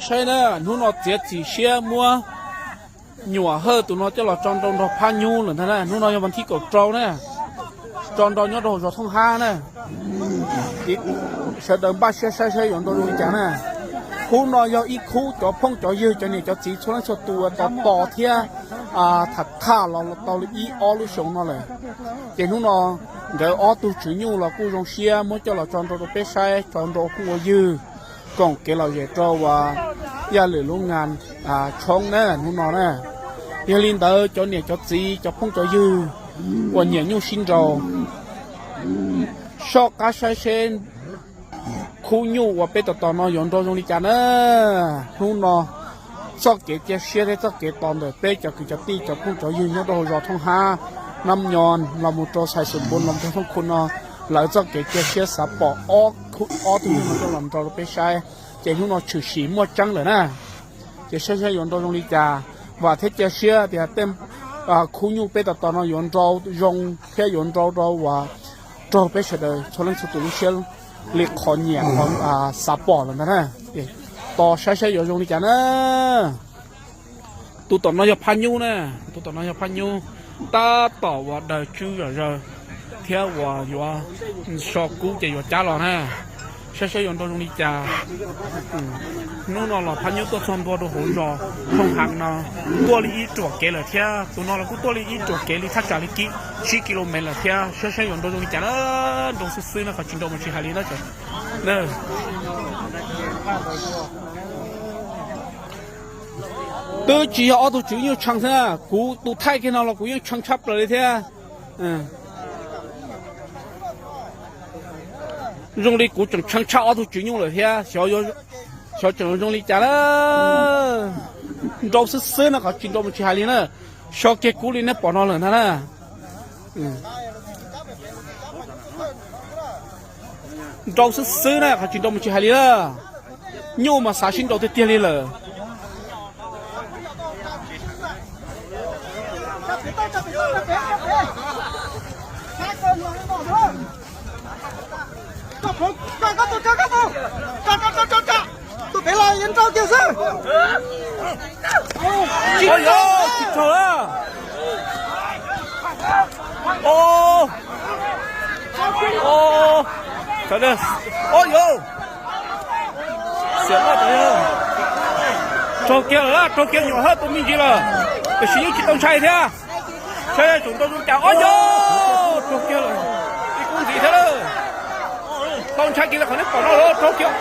Saib na, hnub no txiav txim siab muab Nyuam Hawj tus no coj los tso nrau nrog Phab Nyub lawm ntag na. Hnub no yog vas thib kaum rau na, tso nrau nyob rau hauv zos Thooj Hab na. Sawv daws npaj siab saib saib yuav nrau zoo li cas na. Khub no yog ib khub cov phooj cov ywg, cov niam cov txiv txhua leej txhua tus tos tos thiab tham tham los tau li ib ob lub xyoo no lawm. Ces hnub no nkawd ob tug tswv nyuj los kuj zoo siab muab coj los tso nrau rau peb saib, tso nrau phooj ua ywg, koom kev lom zem rau uas Yaj Lwm lub nas tshoob na hnub no na. Yog li ntawd cov niam cov txiv cov phooj cov ywg uas nyiam nyuj sib nrau, soj qab saib seb khub nyuj uas peb tos tos no yuav nrau zoo li cas na. Hnub no txoj kev cia siab thiab txoj kev tos ntawm peb cov kwv cov tij cov phooj cov ywg nyob rau hauv zos Thooj Hab, Nab Nyo los mus rau Xais Xus Npoo los mus rau Thooj Khu no, lawv txoj kev cia siab xav pom ob tug nyuj no coj los nrau rau peb saib. Ces hnub no tshwm sim muaj tseeb lawm na. Ces saib saib yuav nrau zoo li cas. Vam thiab cia siab tias tej khub nyuj peb tos tos no yuav nrau zoo thiab yuav nrau rau uas raug peb sawv daws txhua leej txhua tus lub siab li qhov nyiam qhov xav pom lawm ntag na. Tos saib saib yuav zoo li cas na. Tus tom no yog Phab Nyub na, tus tom no yog Phab Nyub, tab tom uas daws tswb zom zaws thiab uas yuav so kub ces yuav cab los na. Saib saib yuav nrau zoo li cas. Hnub no los Phab Nyub tuaj txog ntua rau hauv zos Thooj Hab no, tuaj li ib ruam kev lawm thiab. Tus no los kuj tuaj li ib ruam kev li thaj tsam li tsib kis lus mev lawm thiab. Saib saib yuav nrau zoo li cas na. Nrau xwb xwb na, qhov tsis nrau mas tsis hais li na. Twb tsis yog ob tug tswv nyuj tshee xwb na, kuv tus thaij kiag no los kuv yeej tshee tshaj plaws li thiab. Zoo li kuv tseem tshee tshaj ob tug tswv nyuj lawm thiab. Xyov tseem zoo li cas na. Nrau xwb xwb na, qhov tsis nrau mas tsis hais li na. So kiag kub li nej pom no lawm ntag na. Nrau xwb xwb na, qhov tsis nrau mas tsis hais li na. Nyuj mas xav sib nrau tiag tiag li lawm. Ua yog tsis raug lawm. O, o, ua yog, xiam loj tas. Raug kiag lawm, raug kiag Nyuam Hawj tus me ntsis lawm, tiam sis yeej tsis tau ntshai thiab. Saib yuav nrau zoo li cas. O yog, raug kiag lawm, ib kub ntxiv thiab lawm. Tau ntshai kiag li qhov nej pom no lawm, raug kiag.